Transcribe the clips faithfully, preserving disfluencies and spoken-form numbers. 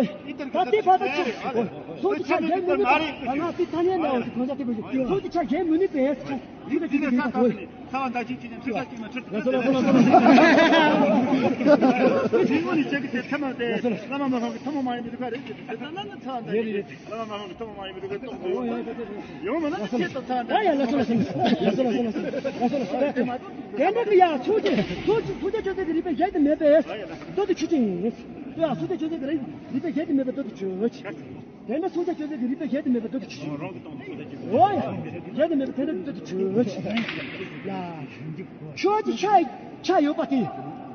ཨོ། ད་དེ་བར་དུ་ཆ། ཨོ། སོ་ཅི་ཆ་རྒྱལ་མི་ནུས་པས། ང་ང་དེ་ཐ་སྙད་ནའང་དེ་གང་ཆ་དེ་བས། སོ་ཅི་ཆ་རྒྱལ་མི་ནུས་པས། འདི་འདི་ནས་ས་ས་ནས་ཚ་བ་མདའ་གཅིག་གཅིག་ནས་ཁྲི་ཁ་གཅིག་ནས་ཁྲི་ཁ་གཅིག་ནས། ཇི་ལྔ་ནས་བྱེད་ཀྱི་དེ་ཐ་མ་དེ་བླ་མ་མ་ཧོ་གི་ཐ་མ་མ་ཡིན་པའི་ཁ་རེད། དེ་ཚ་ན་ན་ཚ་བ་མདའ་གཅིག་བླ་མ་མ་ཧོ་གི་ཐ་མ་མ་ཡིན་པའི་ཁ་ཏོག་ཏོག་ཡོང་མ་ན་ཆེད་དུ་ཚ་བ་མདའ་གཅིག་ལ་སོ་ལ་སོ་ལ་སོ་ལ་སོ་ལ་སོ་ལ། དེ་འདྲ་གི་ཡ་ཚོགས་ཀྱི་ཚོགས་ཀྱི་ཚོགས་ཀྱི་ཆོས་ཚན་གྱི་རིགས་པའི་གཞན་དུ་མེད་པས། ཏོག་ཏུ་ཆུ་ཅན་ཡིན། ཡ་ཚོགས་ཀྱི་ཆོས་ཚན་གྱི་རིགས་རིགས་པའི་གཞན་དུ་མེད་པས་ཏོག་ཏུ་ཆུ་ཅན། དེ་འདྲ་སོང་ཙང་ཁྱོད་ཚོ་གི་རིག་པའི་གཞན་དུ་མེད་པའི་འདོད་དུ་ཆུད། འོ་ཡ། གཞན་དུ་མེད་པའི་དེ་འདྲ་འདོད་དུ་ཆུད། ཡ། ཁྱོད་ཀྱི་ཤ་ཡི་ཆ་ཡོད་པ་དེ།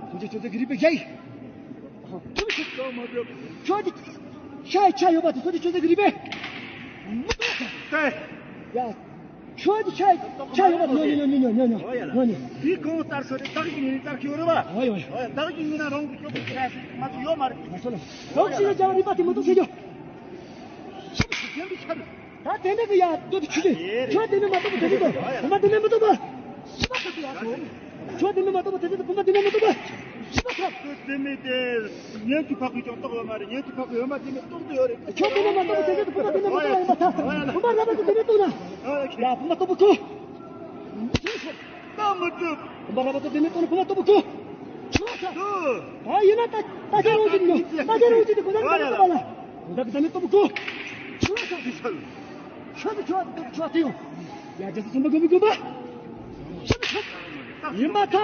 སོང་ཙང་ཁྱོད་ཚོ་གི་རིག་པའི་གཞན་ཡིན། ཁྱོད་ཀྱི་ཤ་ཡི་ཆ་ཡོད་པ་དེ་སོང་ཙང་ཁྱོད་ཚོ་གི་རིག་པའི། ཡ། ཁྱོད་ཀྱི་ཤ་ཡི་ཆ་ཡོད་པ་དེ་ཉོ་ཉོ་ཉོ་ཉོ་ཉོ་ཉོ་ཉོ། འདི་གང་ལྟར་སོ་དེ་བདག་གི་ངོས་ནས་བདག་གི་ཡོད་རེད་བ། འོ་ཡ་འོ་ཡ། བདག་གི་ངོས་ན་རང་གི་སྐྱོབ་པའི་ཤ་ཞིག་མ་གཏོགས་ཡོད་མ་རེད། ང་ཚོ་ལ་ལོག་ཤི་ན་ཅང་རིག་པ་དེ་མི་འདུག་ཟེར་རྒྱུ། ཞིབ་ཏུ་ཞིབ་ཏུ་ཆ་རེད། ད་དེ་འདྲ་གི་ཡ་འདུག་ཏུ་ཆུ་ཆུ། ཁྱོད་དེ་ནི་མ་གཏོགས་པ་དེ་འདྲ་འདུག་བུ་མ་དེ་ནི་མི་འདུག་པ། ཤི་པ་ཁ་ཏུ་ཡ་སོང་། ཁྱོད་དེ་ནི་མ་གཏོགས་པ་དེ་འདྲ་འདུག་བུ་མ་དེ་ནི་མི་འདུག་པ། ཤི་པ་ཁ། ཁྱོད་དེ་ནི་དེ་ཉན་གྱི་ཕ་གི་ཅང་རྟོགས་ཡོད་མ་རེད། ཉན་གྱི་ཕ་གི་ཡོད་མ་དེ་ནི་རྟོགས་ཏུ་ཡོད་རེད། ཁྱོད་དེ་ནི་མ་གཏོགས་པ་དེ་འདྲ་འདུག་བུ་མ་དེ་ནི་མི་འདུག་པ་ཡིན་པ་ད། བུ་མ་ར་པ་ཁ་དེ་ནི་འདུག་ན། ཡ་བུ་མ་གཏོགས་པ་ཁུ། ད་མི་ཐུབ། བུམ་པ་ར་བ་ཏོ་དེ་ནས་ཏོ་ནི་བུམ་པ་ཏོ་བུ་ཀུ། ཆུ་ས། ད་ཡིན་ན་ད་ད་ཁྱེད་རང་ཅིག་ནོ། ད་ཁྱེད་རང་ཅིག་ཏུ་གོ་ད་ནི་ཏོ་བ་ལ། གོ་ད་གི་ད་ནི་ཏོ་བུ་ཀུ། ཆུ་ས། ཆུ་ས་ཆུ་ས་ཆུ་ས་ཏེ་ཡོ། ཡ་རྒྱ་སེ་སུམ་པ་གུ་མི་གུ་པ། ཆུ་ས། ཡིན་པ་ཐ།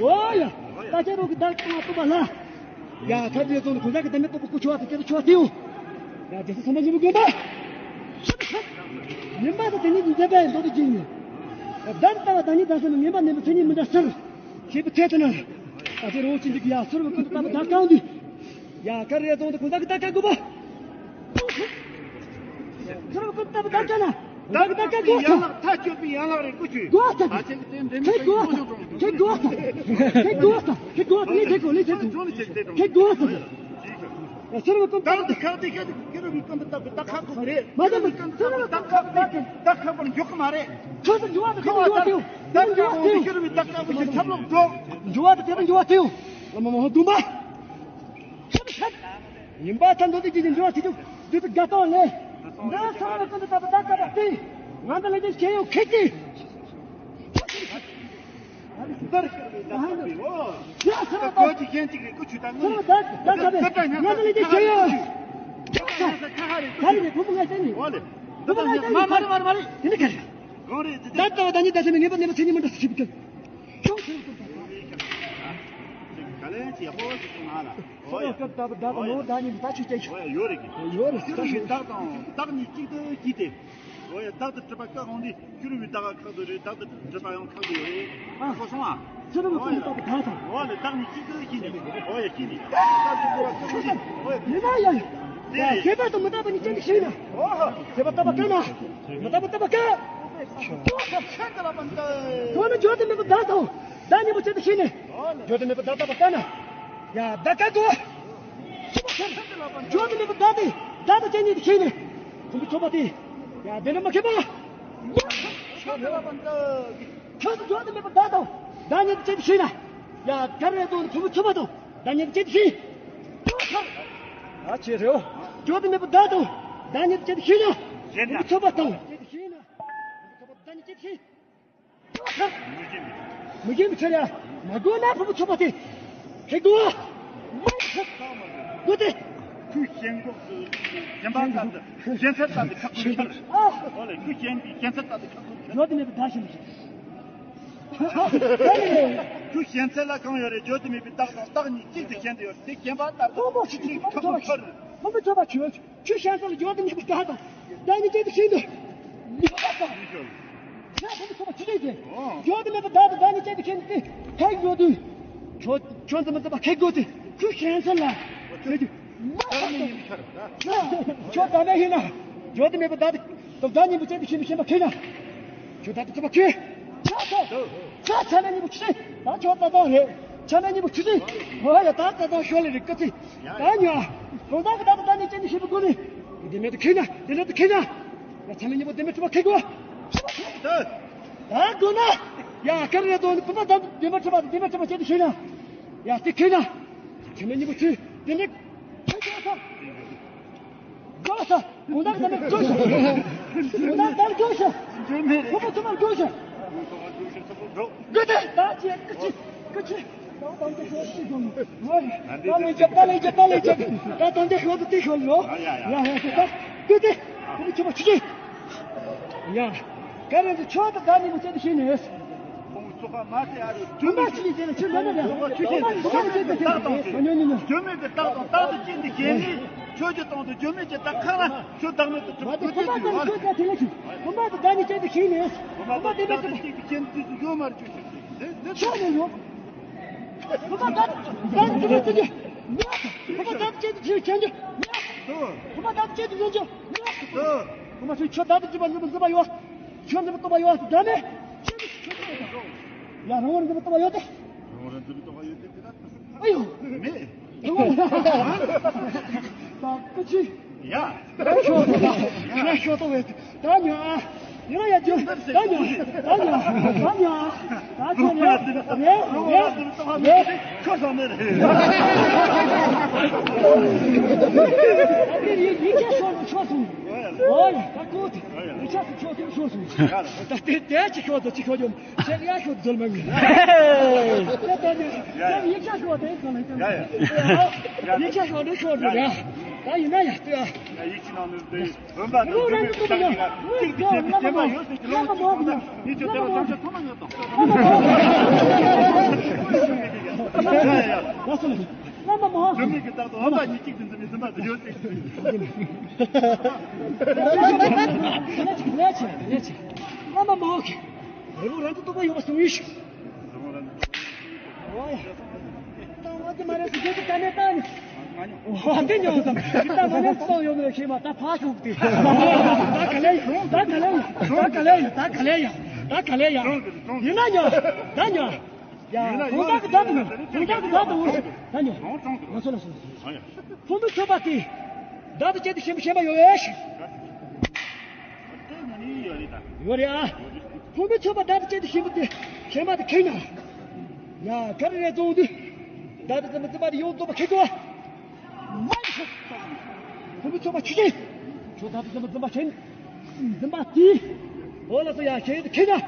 འོ་ཡ། ད་ཁྱེད་རང་གི་ད་ཏོ་བ་ལ། ཡ་ཁ་དེ་ཚོ་ནི་གོ་ད་གི་ད་ནི་ཏོ་བུ་ཀུ་ཆུ་ས་ཏེ་ཆུ་ས་ཏེ་ཡོ། ཡ་རྒྱ་སེ་སུམ་པ་གུ་མི་གུ་པ། ཡིན་པ་ད་དེ་ཉིད་ཀྱི་འདོད་པའི་མདོ་སྡེ་བརྒྱད་ནི། བདག་ལྟ་བ་བདག་ཉིད་བདག་སེམས་ངན་པ་ནན་པོ་མཚན་ཉིད་མི་འདྲ་ཟེར། ཞེས་པའི་ཚེ་དེ་ན། ཨ་ཙི་རོ་ཅི་འདི་གི་ཡ་སོར་བ་ཀུན་ཏུ་ལྟ་བུ་བདག་གང་འདི། ཡ་ཀ་རེ་ཙོང་དུ་ཀུན་ཏུ་བདག་གི་བདག་ག་དགོས། སོར་བ་ཀུན་ཏུ་ལྟ་བུ་བདག་ག་ན། བདག་གི་བདག་ག་དགོས་ཡན་ལག་མཐའ་གཅོད་པའི་ཡན་ལག་རེ་དགོས་ཆུ། དགོས་ཐག་ཨ་ཅེ་གི་དེ་འདྲེ་མི་ཁྱེད་དགོས་ཐག་ཁྱེད་དགོས་ཐག་ཁྱེད་དགོས་ཐག་ཁྱེད་དགོས་ཐག་ལས་ཁྱེད་དགོས་ལས་ཁྱེད་དགོས་ཁྱེད་དགོས་ཐག་སོར་བ་ཀུན་ཏུ། བདག་འདི་ཁག་འདི་ཁག་འདི་ཁེ་རུ་བི་ཀུན་ཏུ་བདག་གི་བདག་ཁག་གོ་རེད། མ་དག་པའི་ཀུན་ཏུ་བདག་ཁག་བདག་ཁག་པར་འཇོག་གི་མ་རེད། ཁོ་ཚོ་འགྱུར་བ་དང་ཁེ་རུ་འགྱུར་བ་དེའོ། བདག་ཁག་འོང་དུས་ཁེ་རུ་བི་བདག་ཁག་པོ་ཞིག་ཁྱབ་ལོག་འགྲོ། འགྱུར་བ་དང་ཁེ་རུ་འགྱུར་བ་དེའོ། བླ་མ་མ་ཧོ་དུམ་པ། ཡིན་པ་ཐམས་ཅད་ཀྱི་འགྱུར་བ་དེ་ཚོ་དུས་དུ་དགའ་སྟོན་ལས། འདི་ཚང་མ་ཀུན་ཏུ་བདག་གི་བདག་ག་བདག་སྟེ། ང་འདི་ལས་ཀྱང་ཁྱེད་ཡོད་ཁེ་ཀྱི། འདིར་ཤར་བའི་བདག་ཁ་བའི་འོ། ཡ་ཟེར་བ་ད་ཁོ་ཅིག་གཞན་ཅིག་རེད་ཀུ་ཆུ་དང་ཟེར་བ་ད་ད་ཁ་བའི་ང་ལ་ལས་ཀྱི་ཞེ་ཡོད། ཁ་ཁ་རེད་ཁ་ཁ་རེད་བུ་མོ་ང་བསྟན་ནི། འོ་ལེ། བུ་མོ་ང་བསྟན་ནི། མ་མ་རེད་མ་རེད་མ་རེད། དེ་ནི་ཁ་རེད། གང་རེད་དེ། ད་ལྟ་བ་ད་ནི་ད་ཚེ་ནི་ངེས་པ་ནེ་པ་ཚེ་ནི་མི་འདྲ་སུ་ཞིག་བུ་ཀུན། ཁྱོད་ཚེ་རུ་ཀུན་ད་ད། ག་ལེན་ཅི་ཧོ་ཅི་ང་ལ། ཧོ་ཡ། ཀུན་ད་བུ་ད་ད་ནོ་ད་ནི་ད་ཆུ་ཅེ། ཧོ་ཡ་ཡོད་རེད་གི། ཡོད་རེད་ད་ཤི་རུ་ཡོད། བདག་དང་བདག་ནི་གཅིག་ཏུ་སྐྱེས་ཏེ། འོ་ཡ། བདག་ཏུ་གྲུབ་པ་བཀག་འོང་དུས་ཤི་རུ་བའི་བདག་ག་ཁག་ཏུ་རེད། བདག་ཏུ་གྲུབ་པ་ཡང་ཁག་ཏུ་ཡོད་རེད། ཨ། ཁོ་སོང་ཨ། ཤི་རུ་བའི་ཨོ་ཀུན་ཡ། ཏུ་བདག་དང་། འོ་ལེ། བདག་ནི་གཅིག་ཏུ་སྐྱེས་ནས། འོ་ཡ། སྐྱེས་ནས། བདག་ཏུ་གྲུབ་པ་བཀག་འོང་དུས། འོ་ཡ། ཡིན་ན་ཡང་། དེ་རེད། བྱེད་པ་དང་མི་རྟག་པ་ནི་ཅན་དུ་ཤེས་ན། ཨོ་ཧ། བྱེད་པ་རྟག་པ་བཀག་ན། མི་རྟག་པ་རྟག་པ་བཀག་ཁྱོད་ནི་བརྗོད་དུ་མེད་པའི་བདག་དང་བདག་གཉིས་པོ་ཅན་དུ་ཤེས་ནས། བརྗོད་དུ་མེད་པའི་བདག་རྟག་པ་བཀག་ན། ཡ་བདག་བཀག་གོ། བརྗོད་དུ་མེད་པའི་བདག་དེ་བདག་དང་ཅན་གཉིས་དུ་ཤེས་ནས། ཕུང་པོ་ཚོགས་པ་དེ། ཡ་དེ་འདྲ་མ་མཁས་པ། ཁྱོད་ཚོ་བརྗོད་དུ་མེད་པའི་བདག་དང་བདག་ཉིད་དུ་ཅན་དུ་ཤེས་ན། ཡ་ག་རེ་དང་ཕུང་པོ་ཚོགས་པ་དང་བདག་ཉིད་དུ་ཅན་དུ་ཤེས། ཨ་ཅེ་རེད། བརྗོད་དུ་མེད་པའི་བདག་དང་བདག་ཉིད་དུ་ཅན་དུ་ཤེས་ན། ཕུང་པོ་ཚོགས་པ་དང་ཅན་དུ་ཤེས་ན། ཕུང་པོ་ཚོགས་པ་བདག་ཉིད་ཅན་དུ་ཤེས། མི་རྒན་པའི་ཆ་ཡ། མ་དགོས་ན་ཕུང་པོ་ཚོགས་པ་དེ། ཧེ་དགོས། དགོས་ཏེ། ཁོས་ཞེན་ཁོག་གི་ཞེན་པ་ལྟར་དུ་ཞེན་ཚད་ལྟར་དུ་ཁག་ཁུར་ཁྱེར། ཨོ་ལེ། ཁོས་ཞེན་པའི་ཞེན་ཚད་ལྟར་དུ་ཁག་ཁུར་ཁྱེར། བརྗོད་དུ་མེད་པའི་བདག་ཞེན་པའི་ཆ། ཁོས་ཞེན་ཚད་ལ་གང་ཡོད་རེད། བརྗོད་དུ་མེད་པའི་བདག་དང་བདག་གཉིས་གཅིག་ཏུ་ཞེན་དུ་ཡོད་དེ་ཞེན་པ་ལྟར་དུ་ཕུང་པོ་ཚོགས་པ་ཁག་ཁུར་ཁྱེར། ཕུང་པོ་ཚོགས་པ་ཁྱོད། ཁྱོད་ཞེན་ཚད་ལ་བརྗོད་དུ་མེད་པའི་བདག་དང་བདག་གཉིས་གཅིག་ཏུ་ཤེས་འདུག་ཡོད་པ་དང་། ཡ་ཁོང་ཚོ་ཚོགས་པ་ཆུ་ཚོད་ཅན། ཨོ། ཡོད་དེ་མེད་པ་བདག་དང་བདག་ཉིད་ཅན་དུ་ཁྱེད་ཀྱིས་ཁ་ཡོད་དུས། ཁྱོད་ཁྱོད་འཛིན་མ་འཛིན་པ་ཁེ་དགོས་ཏེ་ཁོས་ཤན་སན་ལ། ཁྱོད་ཀྱིས་མ་ཁྱོད་བདག་མེད་ཡིན་ན། ཡོད་དེ་མེད་པ་བདག་དང་བདག་གཉིས་པོ་བཅད་དེ་ཤེས་མི་ཤེས་པ་ཁེ་ན། ཁྱོད་བདག་དང་ཚོགས་པ་ཁེ། ཁྱོད་ཚོ་ཚང་མ་གཉིས་པོ་ཆུ་ཚོད། ད་ཁྱོད་ད་དང་རེད། ཚང་མ་གཉིས་པོ་ཆུ་ཚོད། ཧོ་ཡ་ད་ད་དང་ཤོར་ལེ་རེད་ཀ་ཚི། ད་ཉོ། གང་ལྟར་གི་ད་ད་ད་ནི་ཅན་དུ་ཤེས་པའི་སྒོ་ནས། དེ་མེད་དུ་ཁེ་ན་དེ་མེད་དུ་ཁེ་ན། ཡ་ཚང་མ་གཉིས་པོ་དེ་མེད་ཐུབ་པ་ཁེ་དགོས། ད་དགོས་ན། ཡ་སྐར་རེ་དོ་ནི་བུ་མ་ད་དེ་མེད་ཐུབ་པ་དེ་མེད་ཐུབ་པ་ཅན་དུ་ཤེས་ན། ཡ་དེ་ཁེ་ན། ཚང་མ་གཉིས་པོ་ཆུ་དེ་མེད་ཁེ་དགོས་ས། དགོས་ས། དགོས་ན་ད་ནི་དགོས་ཤ། དགོས་ན་ད་དགོས་ཤ། ཁོ་མོ་ཚང་མ་དགོས་ཤ། དགོས་ཏེ་ད་ཅི་ཀི་ཅི་ཀི་ཅི། ད་ལས་རྒྱབ་ད་ལས་རྒྱབ་ད་ལས་རྒྱབ། ད་དང་དེ་ཤོར་དུ་དེ་ཤོར་ལོ། ཡ་ཡ་ཡ་ཡ། ད་དགོས་ཏེ། ཁོ་མོ་ཚང་མ་ཆུ་ཆུ། ཡ། ག་རེ་འདི་ཆོག་ད་ད་ནི་མི་ཚེ་འདི་ཤེས་ནས། ཁོང་ཚོ་ཁ་མ་ཚེ་ཨ་རུ་ཐུན་མ་ཅི་ནི་ཟེར་ན་ཆུ་ལོན་ན་ཡ། ཁོང་ཚོ་ཆུ་ཆེན་དུ་ཐག་དང་ཆེ། ཉོ་ཉོ་ཉོ། ཇོ་མེད་དུ་ཐག་དང་ཐག་ཏུ་ཅན་དུ་ཤེས་ནས། ཆོས་ཀྱི་སྟེང་དུ་ཇོ་མེད་ཀྱི་ཐག་ཁ་ན་ཆུ་བདག་མེད་དུ་གྲུབ་དགོས་ཏེ་དུས་བར། ཁོང་ཚོ་དེ་ལ་ཆུ། ཁོང་ཚོ་ད་ནི་ཅན་དུ་ཤེས་ནས། ཁོང་ཚོ་དེ་མེད་དུ། ཁོང་ཚོ་དེ་ཡོད་མ་རེད་ཆུ་ཆུ་ཆུ། ཆོག་ནས་ཡོང་། ཁོ་པ་ད་ད་ཅི་མ་ཅི་རྒྱུ། ཁོ་པ་ད་ཅི་ཅི་ཅི་ཅི། ཁོ་པ་ད་ཅི་ཅི་ཅི་ཅི། ཁོ་པ་ཚོས་ཆོག་ད་ཅི་མ་ཅི་མ་ཅི་མ་ཡོད། ཆོག་ནས་མ་ཏོ་མ་ཡོད་ད་ནས། ཡ་རང་བར་འདི་མ་ཏོ་མ་ཡོད་དེ། རང་བར་འདི་མ་ཏོ་མ་ཡོད་དེ་དེ་ད་ཨ་ཡོ། མེད། རང་བར་ད་ཀི་ཅི། ཡ། ད་ཤོག་ད་ཤོག་ད་བས། ད་ཉོ་ཨ། ཉོ་ཡ་ཇུ། ད་ཉོ། ད་ཉོ། ད་ཉོ་ཨ། ད་ཁྱོད་ཉོ། རེད་རེད་རེད། ཁྱོད་བཟང་མེད་རེད། ད་དེ་ཡིག་ཡིག་ཆ་ཤོར་ཤོར་སོང་། ཨོ་ཡ་ད་ཀོ་དེ་ཡིག་ཆ་སུ་ཤོར་སོང་ཤོར་སོང་། ད་དེ་དེ་ཅི་ཤོར་དོ་ཅི་ཤོར་ཡོང་། ཁྱེད་ཡ་ཤོད་འཛོལ་མ་མི། ཡ་ཡ། ཡིག་ཆ་ཤོད་དེ་ག་ལ་ཡ་ཡ། ཡིག་ཆ་ཤོད་དེ་ཤོད་འགྲོ་ཡ། ད་ཡིན་ན་ཡ་ལྟོས་ཡ། ཡ་ཡིག་ཆ་ནང་ནས་དེ་བོན་པ་དང་རྒྱུད་སྨད་ཀྱི་ལྟ་གི་ན་གཅིག་ཏུ་བྱེད་པའི་སྐྱེས་པ་ཡོད་ཟེར་གྱི་ལོང་ཟེར་གྱི་ལོང་ཟེར། ངས་ཁྱོད་དེ་ལ་བསམ་ཚུལ་ཐོག་མ་ཉོན་དང་། ཡ་ཡ་ཡ། བླ་མ་མོ། རྒྱུད་སྨད་ཀྱི་རྟགས་དང་བོན་པ་གཉིས་གཅིག་ཏུ་འཛིན་པའི་འཛིན་པ་དེ་ཡོད་ཟེར་གྱི་ལོང་ཟེར། བླ་མ་མོ། རི་བོ་རང་དུ་གཏུགས་པ་ཡོད་པ་གསུང་ཡུལ་ཞིག། ཨོ་ཡ། ད་འོ་དེ་མ་རེད་ཟེར་རྒྱུ་དེ་ད་ནས་ད་ནི། ཨོ་དེ་ཉོ་ཙམ་ད་མ་ནས་ཚོགས་ཡོད་མེད་ཤེས་མ་ད་ཕ་ཤོག་དེ། ད་ག་ལེ་ཡ། ད་ག་ལེ་ཡ། ད་ག་ལེ་ཡ། ད་ག་ལེ་ཡ། ད་ག་ལེ་ཡ། ཡིན་ན་ཉོ། ད་ཉོ། ཡ་གོང་ཐག་གི་ད་དུ་ནོ། གོང་ཐག་གི་ད་དུ་འོ་ད་ཉོ། ལ་སོ་ལ་སོ། ཕུང་པོའི་ཚོགས་པ་དེ། བདག་ཏུ་བྱས་ཏེ་ཤེས་པ་ཤེས་པ་ཡོད་པས། ཡོད་རེད་ཨ། ཕུང་པོའི་ཚོགས་པ་བདག་ཏུ་བྱས་ཏེ་ཤེས་པ་དེ་ཤེས་པ་དེ་ཁེགས་ན། ཡ་ག་རེ་རེད་བཙོང་དུས། བདག་ཏུ་བརྩི་མི་བརྩི་བ་དེ་ཡོངས་རྫོགས་པ་ཁེགས་གོ། མ་ཡི་ཕུང་པོའི་ཚོགས་པ་ཆུ་ཆེན། ཁྱོད་བདག་ཏུ་བརྩི་མི་བརྩི་བ་ཁེགས། འཛིན་པ་དེས། འོ་ལགས་སོ་ཡ་ཁྱེད་ཀྱིས་ཁེགས་ན།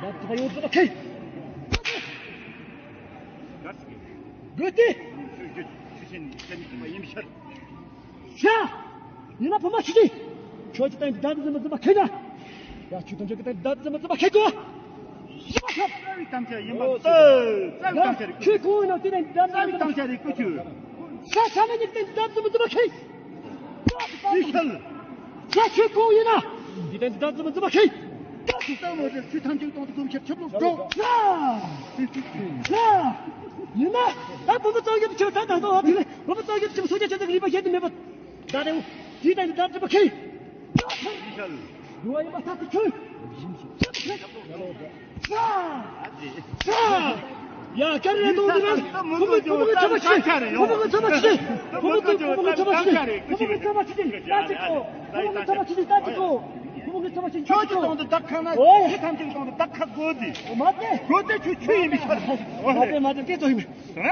བདག་ཏུ་བརྩི་བ་ཡོངས་རྫོགས་པ་ཁེགས། དགོས་ཏེ། ཤ། ཡིན་ན་བུ་མ་ཆུ་ཆེན། ཁྱོད་ཀྱིས་བདག་ཏུ་བརྩི་མི་བརྩི་བ་ཁེགས་ན། ཡ་ཁྱོད་ཐམས་ཅད་ཀྱིས་བདག་ཏུ་བརྩི་མི་བརྩི་བ་ཁེགས་གོ། ཡིན་པ་ཁྱབ། རྩ་བའི་དམ་བཅའ་ཡིན་པ་ལྟ། རྩ་བའི་དམ་བཅའ་རེད། ཁྱོད་གོང་ཡིན་ནོ་དེ་ནས་བདག་ཏུ་བརྩི་མི་བརྩི་བ། རྩ་བའི་དམ་བཅའ་རེད་ཁོ་ཁྱོད། ས་ས་མ་ཉིད་དེ་བདག་ཏུ་བརྩི་མི་བརྩི་བ་ཁེགས། ཅི་ཤལ། ས་ཆུ་ཁོང་ཡིན་ན། འདི་ལྟར་འདི་ལྟར་འཛིན་པ་འཛིན་པ་ཤེས། ད་ཅི་ལྟ་བ་རེད། ཆུ་ཐམས་ཅད་སྟོང་དུ་སྒོམ་ཕྱིར་ཆུ་བླུགས་འགྲོ། ས། ས། ཡིན་ན། ད་བུ་མོ་གཙང་རྒྱབ་ཆུ་ད་ད་ད་དེ་ལས་བུ་མོ་གཙང་རྒྱབ་ཆུ་སོ་རྒྱ་ཆུ་ཚིག་རིག་པ་ཤེས་ཏེ་མེད་པ། ད་རེད། འདི་ལྟར་འདི་ལྟར་འཛིན་པ་ཤེས། ཅི་ཤལ། འགྲོ་བ་ཡིན་པ་ཐག་ཏུ་ཆུ། ཡ་ཀ་རེ་དོང་དུ་ར། ཁོ་མོ་ཁོ་མོ་ཚོ་མ་ཆི། ཁོ་མོ་ཁོ་ཚོ་མ་ཆི། ཁོ་མོ་ཁོ་མོ་ཚོ་མ་ཆི། ཁོ་མོ་ཁོ་ཚོ་མ་ཆི། ད་ཅི་གོ། ཁོ་མོ་ཁོ་ཚོ་མ་ཆི། ད་ཅི་གོ། ཁོ་མོ་ཁོ་ཚོ་མ་ཆི། ད་ཅི་གོ། ཁྱོད་ཀྱི་དོང་དུ་བདག་ཁ་ན། ཨོ་ཡ། ཁྱོད་ཐམས་ཅད་ཀྱི་དོང་དུ་བདག་ཁ་དགོས་ཏེ། ཨོ་མ་ཏེ། དགོས་ཏེ་ཁྱོད་ཆུ་ཡིན་པའི་ཕྱིར། ཨོ་མ་ཏེ་མ་ཏེ་ཏེ་ཚོ་ཡིན་པས།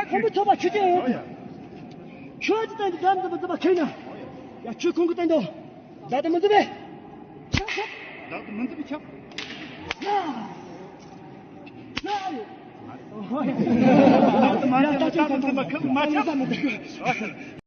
ཁོ་མོ་ཚོ་མ་ཆི་ཅི་ཡོད། ཁྱོད་ཀྱི་སྟེང་དུ་བདག་འཛིན་པ་འཛིན་པ་ཁེགས་ན། ཡ་ཁྱོད་ཁོང་གི་སྟེང་དུ། བདག་ཏུ་མི་འཛིན་པས། ཆག་ཆག་བདག་ཏུ་མི་འཛིན་པས་ཆག་ཆག་ཆག་བདག་ཏུ་མ་འཛིན་པ་ཁེགས་མ་ཆག